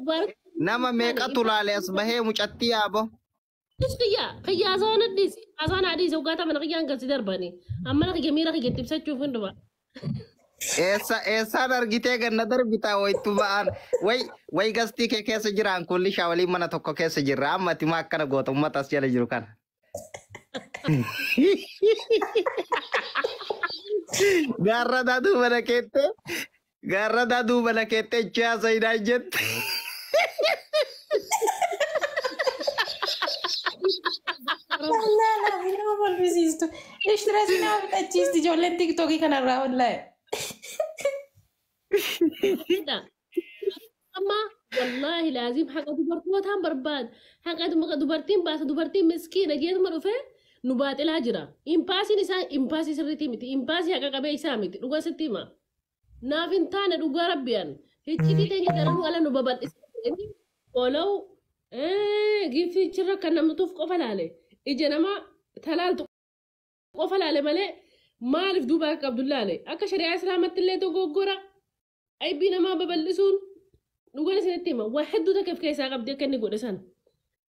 Nama meeqatu laale as bahee mucattii yaabo. Kiyya kiyya haasawaan dhiisi haasawaan dhiisi waggaa mana kiyyaan gasi darbani amma kiyya miira kiyya itti ibsachuuf hin dhufa. Eessa eessaan argitee ganna darbitaa wayittu ba'aan way way gastii kee keessa jiraan kulli shaawalii mana tokko keessa jirra amma ati maa akkana goota uummata as jala jiru kana. Gaarradaa duuba na keette gaarradaa duuba na keette ichi haasa'inaa jette. Wallaahi nama kolfisiistu. Ishtirasii nama fixachiisti ijoolleen TikTokii kanarraa wallaahi. Amma wallaahi laazim haqa dubartootaan barbaada. Haqa dubartiin baasa dubartiin miskiina jeetuma dhufee nu baaxilaa jira. Impaasiin isaa impaasii sirriitii miti. Impaasii haqa qabee isaa miti. Dhugaa sitti hima. Naaf hin taane dhugaa rabbiyaan. Hiccitii teenya daranuu ala nu babal'isa. Olow giftichirra kan namtuuf qofa laale. Ija nama talaaltu qofa laale malee maaliif duuba akka qabdu laale. Akka shari'aa islaamatti illee dogoggora. Aybii namaa babal'isuun dhugaan isinitti hima. Waa hedduu takka of keessaa qabdi akka inni godhe sana.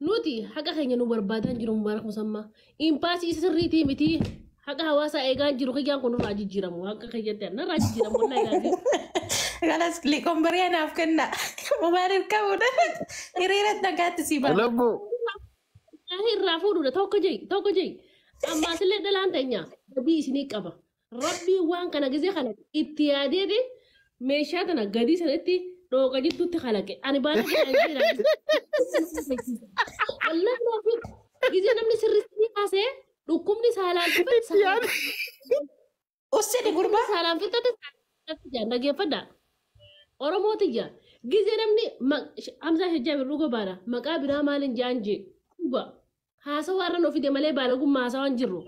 Nuti haqa keenya nu barbaadaa jiru Mubaarak Musammaa. Impaasii isa sirriitii miti. Haqa hawaasaa eegaa jiru kiyyaan kun nurraa jijjiiramu. Akka kiyyatti narraa jijjiiramu wallaahi laazim. Kanas liqoombarii anaaf kenna. Mubaarak qabuudha. Hiriira nagaatti si ba'a. Lubbu. Irraa fuudhuudha tokko jei tokko jei. Ammaas illee dhalaan teenya badii isinii qaba. Rabbii waan kana gizee kana itti yaadeeti meeshaa tana gadii sanatti dhooqa jidduutti kalaqe. Ani baala kana jira. Wallaahi laafiin gizee namni sirriitti kaasee dhukkubni saalaan dhufe Ussidi gurbaa. saalaan fixate dhaggeeffadha. Oromoo tiyya gizee namni Hamzaa Shajjaa Birruu gobaadha maqaa biraa maaliin jaan jee dhuga haasawaa irra nu fide malee baalagummaa haasawaan jirru.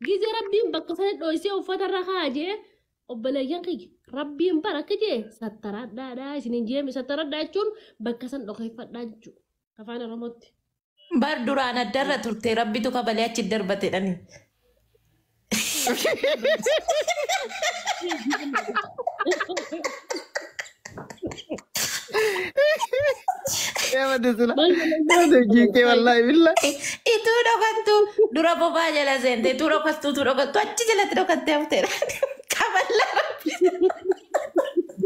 Gizee rabbiin bakka sana dhoysee uffata irra kaa'ee obboleeyyan kiyya rabbiin bara akka jee sattaradhaadhaa isiniin jeemi sattaradhaa jechuun bakka san dhokeeffadhaa jechuudha afaan Oromootti. Bar duraan addarra turte rabbitu kabalee achi darbate dhani. Eemati sila. Eemati jiikee wallaahi billaahi. Ituu dhokattu dura bobaa jala seente ituu dhokattu ituu dhokattu achi jalatti dhokattee hafteedha. Kaballaa rabbi.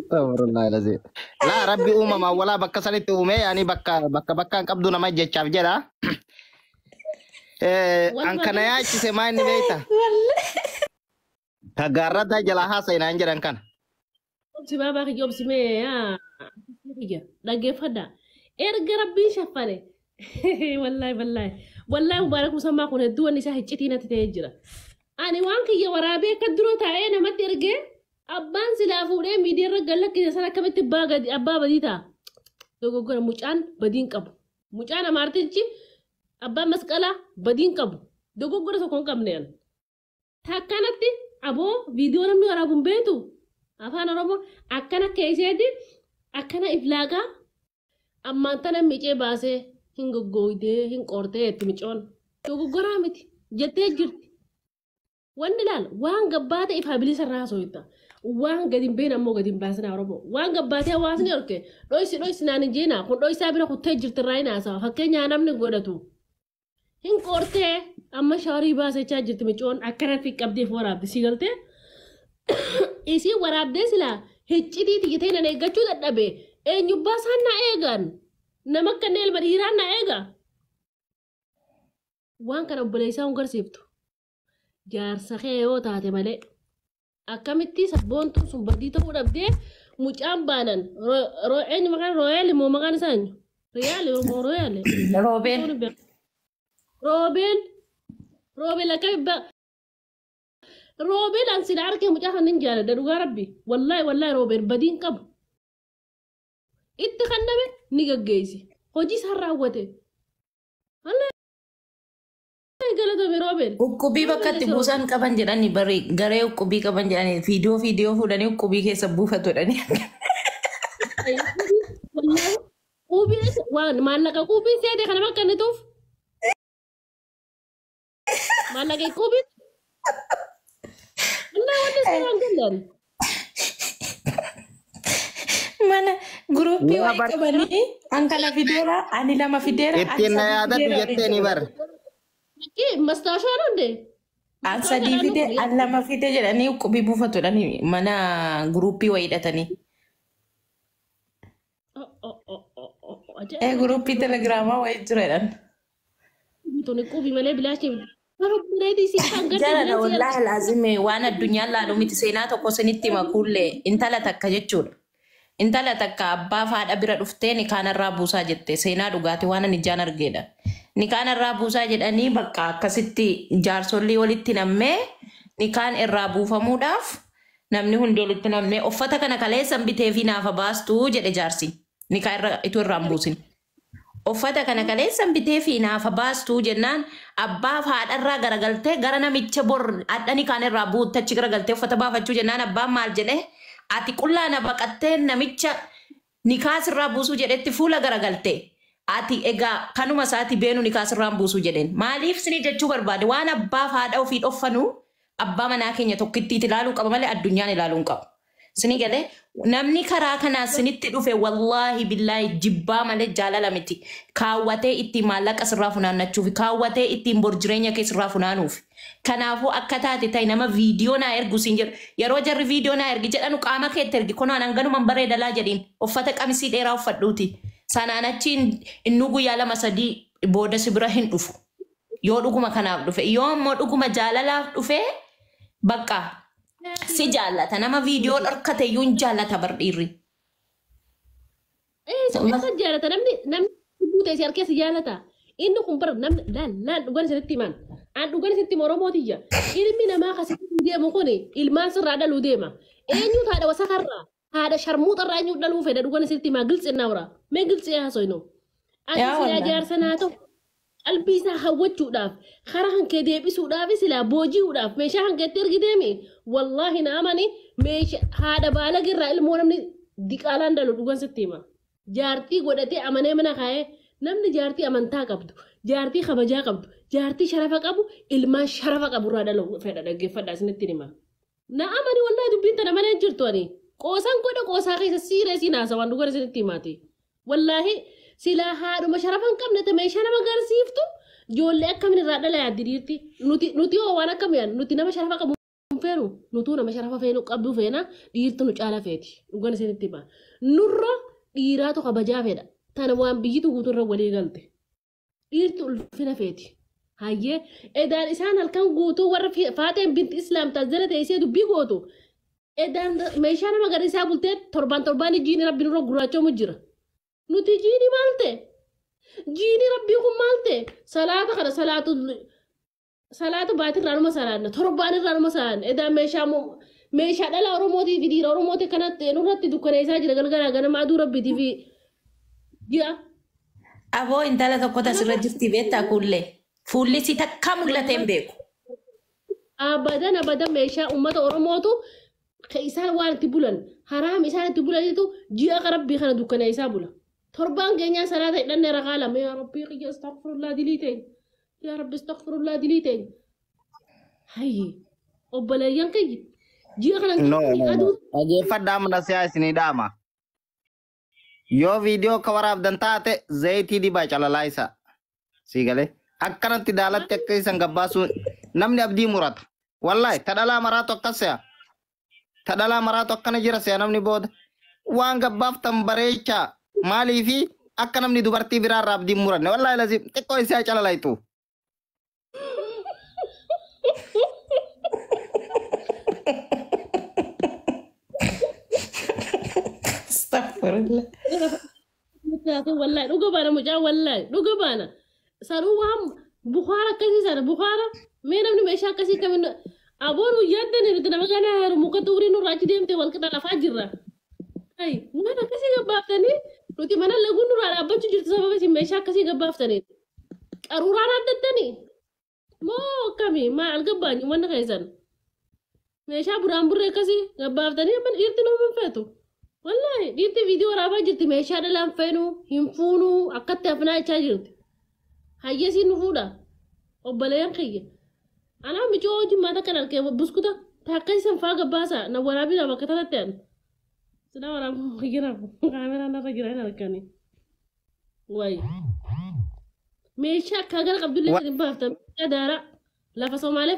Astaghfirullah alazim. Laa rabbi uumamaan walaa bakka sanitti uume yaani bakka bakka bakka hin qabdu nama jechaaf jedha. An kana yaachise maa inni beekta? Ka gaarradaa jalaa haasa'inaan jedhan kana. Obsi baabaa kiyya obsi mee kiyya dhaggeeffadha. Erga rabbiin shaffane wallaahi wallaahi wallaahi Mubaarak Musammaa kun hedduu wanni isaa hiccitii natti ta'ee jira. Ani waan kiyya waraabee akka dura taa'ee namatti ergee abbaan silaa fuudhee miidiyaa irra gallakkise sana akkamitti abbaa badii ta'a. Dogoggora mucaan badiin qabu. Mucaan amaartichi abbaan masqalaa badiin qabu. Dogoggora tokko hin qabne an. Takkanatti aboo viidiyoo namni waraabu hin beektu. Afaan Oromoo akkana keesseeti akkana iflaagaa ammaan tana micee baasee hin goggooydee hin qortee itti micoon. Dogoggoraa miti jettee jirti. Wanni ilaal waan gabbaate ifaa bilisa irraa haasofta. Waan gadi hin beekne ammoo gadi hin baasina Oromoo. Waan gabbaatee hawaasni horke dhoysi dhoysi naan hin jeenaa kun dhoysaa bira kuttee jirti irraa hin haasawa fakkeenyaa namni godhatu. Hin qortee amma shaarii baasechaa jirti micoon akkanatti qabdeef waraabde si galtee. Isii waraabdee silaa hiccitii tiyyatee nan eeggachuu dadhabe eenyubbaa isaan na eegan nama akka inni ilma dhiiraan na eega. Waan kana obboleessaa hin garsiiftu. Jaarsa kee yoo taate malee akkamitti sabboontuun sun badii ta'uu dhabdee mucaan baanan eenyu maqaan rooyaali moo maqaan isaa eenyu? Riyaali moo rooyaali? Roobeen. Roobeel roobeel akkami roobeel an sila arkee mucaa kan hin jaaladha dhugaa rabbi wallaahi wallaahi roobeel badiin qabu. Itti kanname ni gaggeessi hojii isaan raawwate. Wallaahi galatoomi roobeel. Uqqubii bakka itti buusan qaban jedhani bari garee uqqubii qaban jedhani fiidiyoo fiidiyoo fuudhanii uqqubii keessa buufatu jedhani. Wallaahi quubii waan maallaqa quubii seete kana bakka inni tuuf. Maallaqa quubii. Wallaahi wanni seeraan gallan. Mana guruppii Nama wayii bar qabanii an kana fideera, ani lama fideera, ani ittiin na sadii yaadadhu fideera waliin jetteeni jedhu. bar. Mastaashaan hunde. An Mastaashaa sadii naannoo fide, kun an lama fide jedhanii qubii buufatudhani mana guruppii wayii hidhatanii. Ajaa'iba. Guruppii telegiraamaa wayii jira jedhan. Tuni qubii malee bilaashee bareedii si kan garte Jaalala bilaashee wallaahi laazime waan addunyaan laalu miti seenaa tokko sinitti hima kuullee intala takka jechuudha. Intala takka abbaa fi haadha bira dhuftee nikaanarraa buusaa jette seenaa dhugaati waan ani ijaan argeedha. Nikaanarraa buusaa jedhanii bakka akkasitti jaarsolii walitti nammee nikaan irraa buufamuudhaaf namni hundi walitti nammee uffata kana kaleessan bitee fi naafa baastuu jedhe jaarsi. Nikaa irra itoo irraa hin buusin. Uffata kana kaleessan bitee fi naafa baastuu jennaan abbaaf haadharraa garagaltee gara namicha bor hadhani kaan irraa buutte achi garagaltee uffata baafachuu jennaan abbaan maal jedhe ati qullaa na baqattee namicha nikaasirraa buusuu jedhetti fuula garagalte ati egaa kanuma isaati beenu nikaasirraa hin buusuu jedheen maaliif sinii jechuu barbaade waan abbaaf haadha ofii dhoffanuu abbaa manaa keenya tokkittiit ilaaluu qaba malee addunyaan ilaaluu hin qabu. Sini galee namni karaa kanaa sinitti dhufe wallaahi billaahi jibbaa malee jaalala miti. Kaawwatee ittiin maallaqa sirraa funaannachuuf kaawwatee ittiin bor jireenya kee sirraa funaanuuf. Kanaafuu akka taate ta'i nama viidiyoo naa ergu siin jedhu yeroo jarri viidiyoo naa ergi jedhanu qaama keetti ergi kunoo hanganuman bareedalaa jedhiin uffata qamisii dheeraa uffadhuuti. Sanaan achiin innuu guyyaa lama sadii booda si bira hin dhufu. Yoo dhuguma kanaaf dhufe yoo ammoo dhuguma jaalalaaf dhufe bakka si jaallata nama viidiyoo dhorkate iyyuu hin jaallata bar dhiirri. Akka jaalata namni namni buutee si harkee si jaalata. Inni kun bara namni laal laal dhugan isinitti himan. An dhugan isinitti hima Oromootiyya. Ilmi namaa kasitti deemu kun ilmaan sirraa dhaluu deema. Eenyutu haadha wasakarraa haadha sharmuuxarraa eenyutu dhaluu fedha dhugan isinitti himaa gilxi nawra. Mee gilxi haasoynu. Ati Yaa silaa wallaahi. jaarsa naa ta'u qalbii isaa hawwachuudhaaf karaa hankee deebisuudhaaf silaa booji'uudhaaf meeshaa hankeetti ergiteemi wallaahi na amani meeshaa haadha baalagirraa ilmoo namni diqaalaan dhalu dhugan sitti hima. Jaartii godhatee amanee mana kaa'ee namni jaartii amantaa qabdu jaartii kabajaa qabdu jaartii sharafa qabu ilmaan sharafa qaburraa dhalu fedha dhaggeeffadhaa isinitti hima. Na amani wallaahi dubbiin tana malee hin jirtu ani qoosaan godha qoosaa keessa siiree siin haasawaan dhugan isinitti himaati. Wallaahi silaa haadhuma sharafa hin qabne meeshaa nama agarsiiftu ijoollee akkamiin irraa dhala yaaddi dhiirti. Nuti nuti hoo waan akkam yaadnu nuti nama sharafa qabu hin feenu nutuu nama sharafa feenu qabdu feena dhiirtu nu caala feeti dhugan isinitti hima. Nurra dhiiraatu kabajaa fedha tana waan biyyitu guutuurra walii galte. Dhiirtu ulfina feeti. Hayyee edaan isaan halkan guutuu warra faateen binti islaam taajjala teessee dubbii gootu. Edaan meeshaa nama agarsiisaa bultee torbaan torbaan jiini rabbi nurra gurraachoomu jira. Nuti jiini maal ta'e? Jiini rabbii kun maal ta'e? Salaata kana salaatu salaatu baatirraa numa salaanna torbaan irraa numa salaanna edaan meeshaa meeshaa dhala Oromootii fi dhiira Oromootii kanatti nurratti dukkaneessaa jira galgalaa ganama aduu rabbiitii fi ji'a. Aboo intala tokko tasirra jirti beektaa kuullee. Fuulli si takka mul'atee hin beeku. Abadan abadan meeshaa uummata Oromootu ka isaan waan itti bulan haraam isaan itti bulanitu ji'a rabbii kana dukkaneessaa bula. Torbaan keenyaa salaata hidhanne rakaa lama yaa rabbii qiyya astaghfirullah dilii ta'e yaa rabbi astaghfirullah dilii ta'e. Hayyi obboleeyyan kiyya ji'a kana No, no, no. aduu Dhageeffadhaa mana siyaa isinii dhaama. Yoo viidiyoo akka waraabdan taate zayitii dibaa calalaa isa. Sii galee. Akkanatti daalatti akka isan gabbaasuu namni abdii murata. Wallaahi tadhalaa maraatu akkas se'a. Tadhalaa maraatu akkana jira se'a namni booda. Waan gabbaaftan bareechaa maaliifi akka namni dubartii biraarraa abdii hin muranne. Wallaahi lazim xiqqoo isaa calalaytu. Astaghfirullah. Wallahi dhuga baana mucaa wallahi dhuga baana. Sanuu waan bukaara akkasii sana bukaara mee namni meeshaa akkasii kamiin aboon yaaddan nuti nama kana heeru muka xuurii nurraa achi deemte wal qixa lafaa jirra. Ay waan akkasii gabbaaftanii nuti mana laguun nurraa dhaabbachuu jirtu sababa isin meeshaa akkasii gabbaaftanii. Qaruuraan addattanii moo akkamii maal gabbaanyu manna keessan meeshaa buraan burree akkasii gabbaaftanii amma dhiirti nama hin feetu. Wallahi dhiirti viidiyoo waraabaa jirti meeshaa dhalaan feenuu hin fuunuu akkatti hafnaa jechaa jirti. Hayyee nu fuudha obboleeyyan kiyya. Anaa micoo jimmaa takka harkee buskuta taakka isan faa gabbaasa na waraabina bakka tanatti an. Silaa waraabuu jiraaf kaameraan irra jira hin argani. Wayi. Meeshaa akka gara qabdullee gadi baaftan. Meeshaa daaraa lafa Somaalee